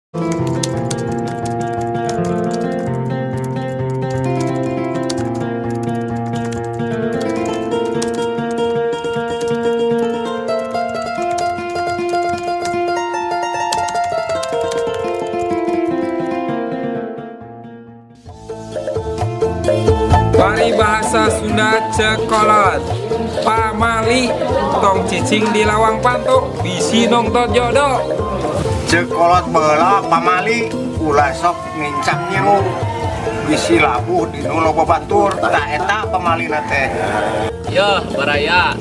Paribahasa Sunda cek kolot, pamali tong cicing di lawang panto, bisi nongton jodoh. Cek kolot baheula, pamali ulah sok nincak nyiru, bisi labuh di nu loba batur. Tah, eta pamalina teh. Yeuh, baraya,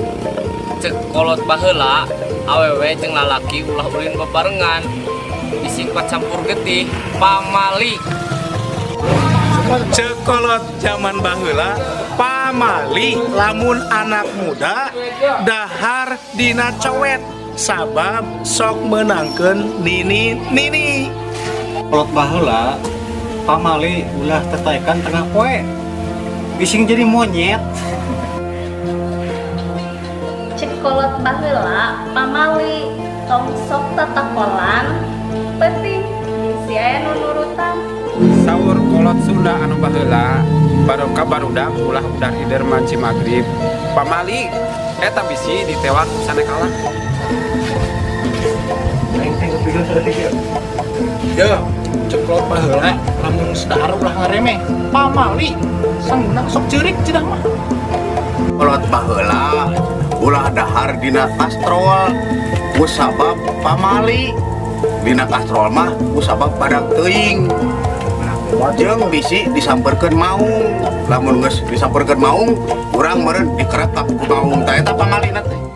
cek kolot baheula, awewe jeung lalaki ulah ulin bebarengan, bisi campur getih, pamali. Cek kolot zaman baheula, pamali lamun anak muda dahar dina cowet, sabab sok menangkeun nini nini. Kolot baheula, pamali ulah tataekan tengah poe, bising jadi monyet. Cek kolot baheula, pamali tong sok tatakolan penting, bisi aya nu nurutan. Saur kolot Sunda anu baheula, baroka barudak ulah udar ider manci magrib, pamali eta bisi ditewak ku sanekala. Ya, cek kolot baheula, lamun dahar ulah ngaremeh, pamali sangguna sok ceurik cenah mah. Kolot baheula, ulah dahar dina kastrol ku sabab pamali dina kastrol mah ku sabab badag teuing jeung bisi disamperkeun maung. Lamun geus disamperkeun maung, urang meureun dikerekap ku maung. Tah, eta pamalina teh.